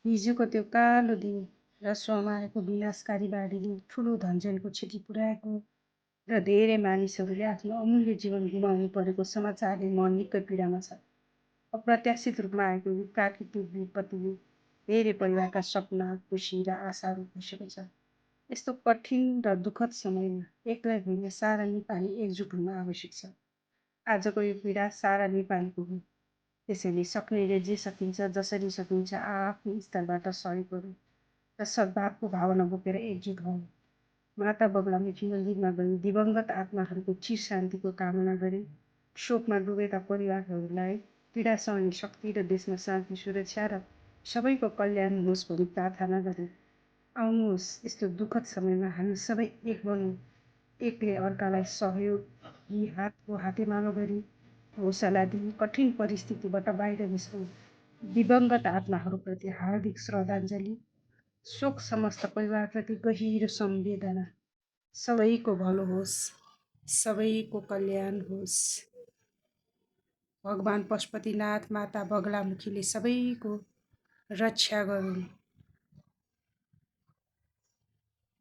हिजोको त्यो कालो दिन रसोमा आएको विनाशकारी बाढीले ठुलो धनजनको क्षति पुर्याएको र धेरै मानिसहरूले आफ्नो अमूल्य जीवन गुमाउनु परेको समाचारले मन निकै पीडामा छ। अप्रत्याशित रूपमा आएको यो प्राकृतिक विपत्तिले धेरै परिवारका सपना, खुसी र आशाहरू खसेको छ। यस्तो कठिन र दुःखद समयमा एक्लै होइन, सारा नेपाली एकजुट हुन आवश्यक छ। आजको यो पीडा सारा नेपालको हो। त्यसैले सक्नेले जे सकिन्छ, जसरी सकिन्छ आफ्नो स्तरबाट सहयोग गरौँ र सद्भावको भावना बोकेर एकजुट हौँ। माता बगलामुखी मन्दिरमा गई दिवंगत आत्माहरूको चिर शान्तिको कामना गरे। शोकमा डुबेका परिवारहरूलाई पीडा सहने शक्ति र देशमा शान्ति, सुरक्षा र सबैको कल्याण होस् भनी प्रार्थना गरे। आउनुहोस्, यस्तो दुःखद समयमा हामी सबै एक बनौँ, एकले अर्कालाई सहयोगी हातको हातेमालो गरी हौसला दिई कठिन परिस्थितिबाट बाहिर निस्कौँ। दिवंगत आत्माहरूप्रति हार्दिक श्रद्धाञ्जली, शोक समस्त परिवारप्रति गहिरो संवेदना। सबैको भलो होस्, सबैको कल्याण होस्। भगवान पशुपतिनाथ, माता बगलामुखीले सबैको रक्षा गरून्।